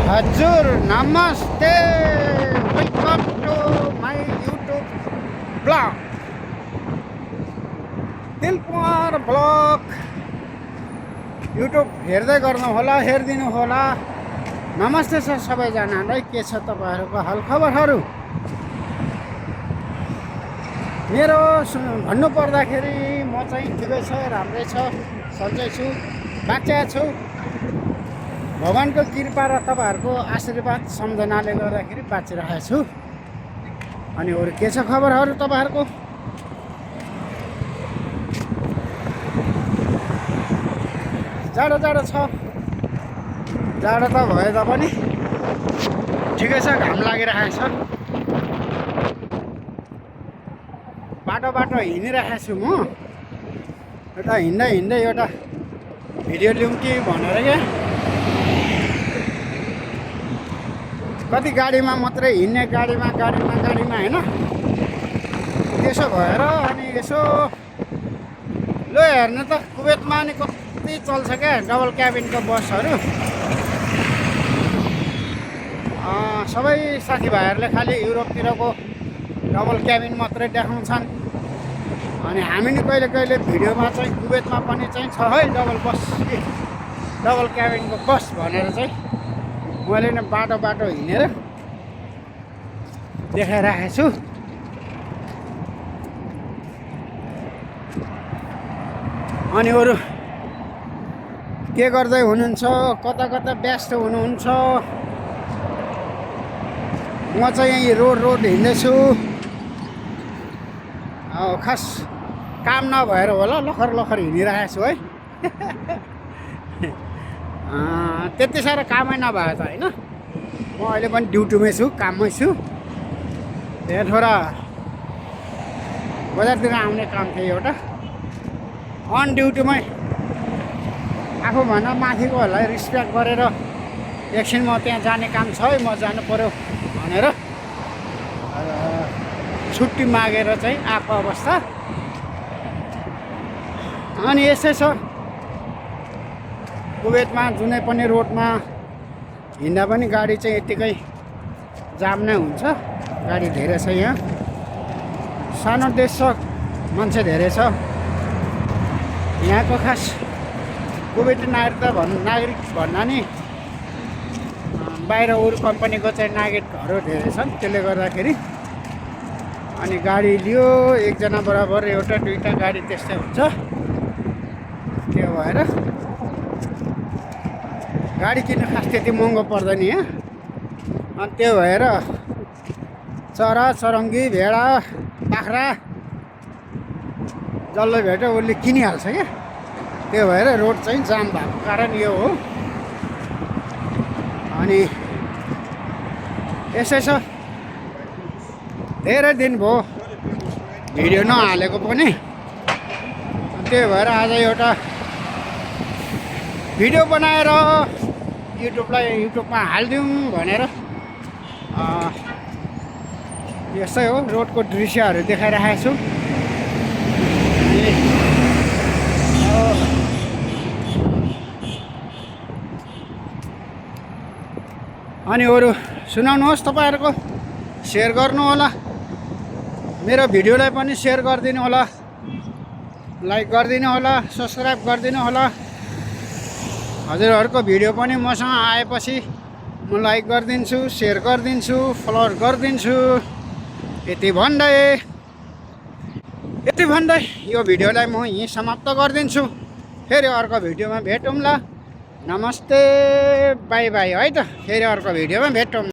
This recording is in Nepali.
हजुर नमस्ते, welcome to my YouTube vlog Dilkumar vlog. YouTube हेर्दै गर्नु होला, हेरिदिनु होला। नमस्ते छ सबैजनालाई, के छ तपाईँहरूको हालखबरहरू? मेरो भन्नु पर्दाखेरि म चाहिँ ठिकै छ, राम्रै छ, सन्चै छु, बाँच्या छु। भगवानको कृपा र तपाईँहरूको आशीर्वाद सम्झनाले गर्दाखेरि बाँचिरहेको छु। अनि अरू के छ खबरहरू तपाईँहरूको? जाडो जाडो छ, जाडो त भए तापनि ठिकै छ, घाम लागिरहेको छ। बाटो बाटो हिँडिरहेको छु म। एउटा हिँड्दै हिँड्दै एउटा भिडियो लिउँ कि भनेर क्या। कति गाडीमा मात्रै हिँड्ने, गाडीमा होइन, त्यसो भएर अनि यसो लो हेर्नु त कुवेतमा नि कति चल्छ क्या डबल क्याबिनको बसहरू। सबै साथीभाइहरूले खालि युरोपतिरको डबल क्याबिन मात्रै देखाउँछन्। अनि हामी नि कहिले कहिले भिडियोमा चाहिँ कुवेतमा पनि चाहिँ छ है डबल क्याबिनको बस भनेर चाहिँ मैले नै बाटो बाटो हिँडेर देखाइरहेको छु। अनि अरू के गर्दै हुनुहुन्छ? कता कता व्यस्त हुनुहुन्छ? म चाहिँ यहीँ रोड हिँड्दैछु। खास काम नभएर होला लखर लखर हिँडिरहेको छु है। त्यति साह्रो कामै नभए त होइन, म अहिले पनि ड्युटीमै छु, काममै छु। यहाँ थोडा बजारतिर आउने काम थियो एउटा, अन ड्युटीमै आफूभन्दा माथिकोहरूलाई रिस्पेक्ट गरेर एकछिन म त्यहाँ जाने काम छ है, म जानु पऱ्यो भनेर छुट्टी मागेर चाहिँ आएको अवस्था। अनि यसै छ कुवेतमा, जुनै पनि रोडमा हिँड्दा पनि गाडी चाहिँ यत्तिकै जाम नै हुन्छ। गाडी धेरै छ यहाँ, सानो देश छ, मान्छे धेरै छ। यहाँको खास कुवेती नागरिक भन्दा नि बाहिर अरू कम्पनीको चाहिँ नागरिकहरू धेरै छन्, त्यसले गर्दाखेरि अनि गाडी लियो एकजना बराबर एउटा दुईवटा गाडी त्यस्तै हुन्छ। त्यो भएर गाडी किन्नु खास त्यति महँगो पर्दैन यहाँ। अनि त्यो भएर चरा चरङ्गी भेडा बाख्रा जसले भेट्यो उसले किनिहाल्छ क्या। त्यो भएर रोड चाहिँ जाम भएको कारण यो हो। अनि यसै छ, धेरै दिन भयो भिडियो नहालेको पनि। त्यही भएर आज एउटा भिडियो बनाएर युट्युबमा हालिदिउँ भनेर यस्तै हो, रोडको दृश्यहरू देखाइरहेको छु। अनि अरू सुनाउनुहोस् तपाईँहरूको, सेयर गर्नु होला, मेरो भिडियोलाई पनि सेयर गरिदिनु होला, लाइक गरिदिनु होला, सब्सक्राइब गरिदिनु होला। हजुरहरूको भिडियो पनि मसँग आएपछि म लाइक गरिदिन्छु, सेयर गरिदिन्छु, फलोवर गरिदिन्छु। यति भन्दै यो भिडियोलाई म यहीँ समाप्त गरिदिन्छु। फेरि अर्को भिडियोमा भेटौँला। नमस्ते, बाई बाई है त। फेरि अर्को भिडियोमा भेटौँ।